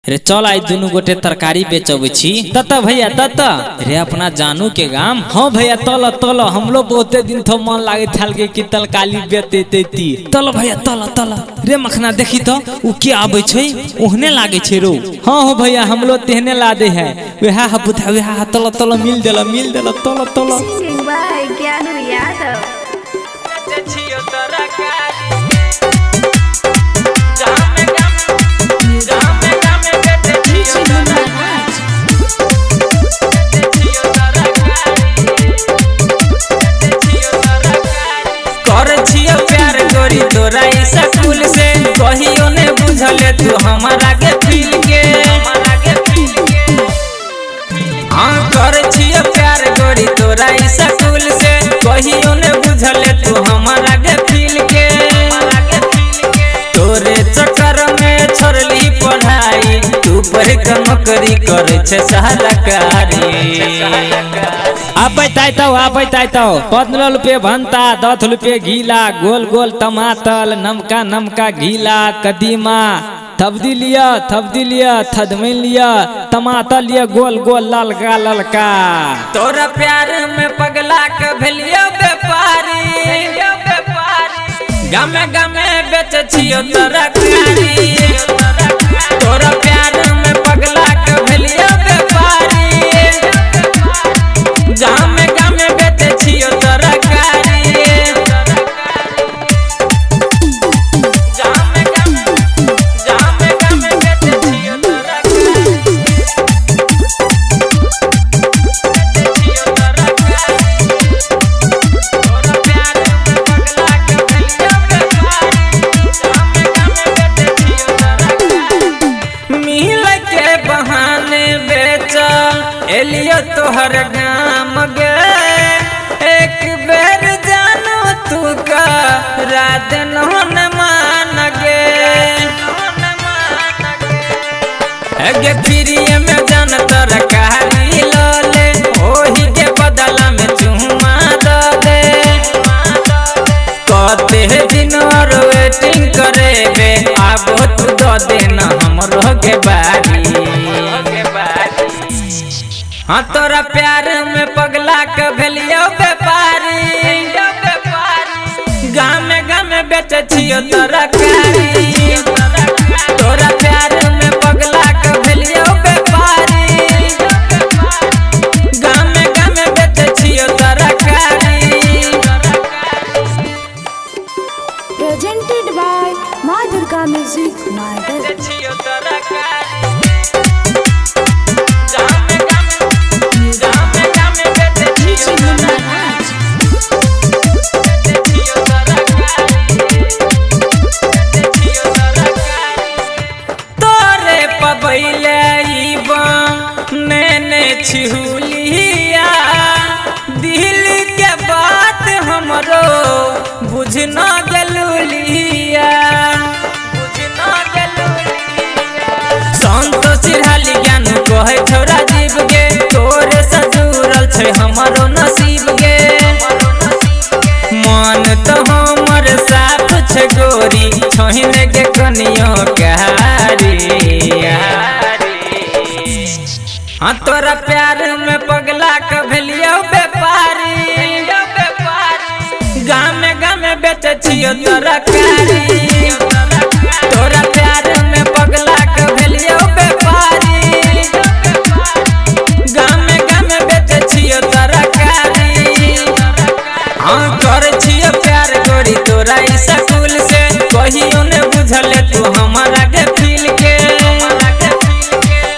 रे चल आई दुनू गोटे तरकारी बेचबै छी। तत भैया तत रे अपना जानू के गाम। हाँ भैया तल तल हमलो बहुते दिन थो मन लागे छल के कि तरकारी बेचते ती। तल भैया तल तल रे मखना देखी तो उ के आबै छै ओहने लागे छै रो। हाँ हो भैया हमलो तेहने ला दे है वह हा बुधा वह हा तल तल मिल देला तल तल। Singing by Gyanu Yadav. तोरा स्कूल से कहियो ने बुझले तू हमारा के फील के। हाँ कर छियो प्यार गोरी तोरा स्कूल से कहियो ने बुझले तू हमारा के फील के। तोरे चक्कर में छोड़ली पढ़ाई तू पढ़ के नौकरी करे छे सरकारी। आबै तो 15 रुपये भंता 10 रुपये घीला गोल गोल टमाटर नमका नमका घीला कदीमा थबदी लिया थदमैन लिया टमाटर लिया गोल गोल ललका ललका। तोरा प्यार में पगला के भेलियो व्यापारी गामे गामे बेच छियो तरकारी। तोरा प्यार में पगला के भेलियो व्यापारी गामे गामे बेच छियो तरकारी। गामे गामे बेच छियो तरकारी। तोरा प्यार में पगला के भेलियो व्यापारी गामे गामे बेच छियो तरकारी। मिल के बहाने बेच एलियो तोहर गाम गे एक बेर जानो तू का रात नोन मान गे। गे फिरिए में जान तरकारी लले ओही के बदला में चुमा दे। कते दिन और वेटिंग करेबे आबो तू the देना हमरो के बारी। हाँ तोरा प्यार में पगला के भेलियो व्यापारी गामे गामे बेच छियो तरकारी। तोरा प्यार में पगला के भेलियो व्यापारी गामे गामे बेच छियो तरकारी। Presented by Maa Durga Music Marvel. छिहुलिया दिल के बात हमरो बुझना गलुलिया संतोष सिरहाली ज्ञान कहे छौरा जीव गे तोरे से जुड़ल छै हमरो नसीब गे। मन तो हमर साफ छै गोरी छहिने के कनियो कारी। हाँ तोरा प्यार में पगला के भेलियो व्यापारी गामे गामे बेच छियो तरकारी। तोरा प्यार में पगला के भेलियो व्यापारी गामे गामे बेच छियो तरकारी। हाँ कर छियो प्यार गोरी तोरा स्कूल से कहियो ने बुझले तू हमारा के फील के।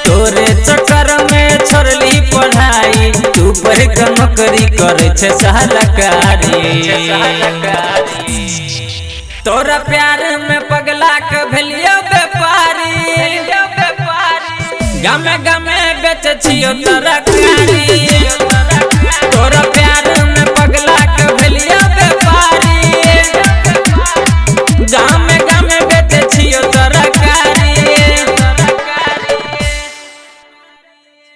तोरे चक्कर में छोड़ली पढ़ाई तू पढ़ के नौकरी करे छे सरकारी। तोरा प्यार में पगला के भेलियो व्यापारी गामे गामे बेच छियो तरकारी।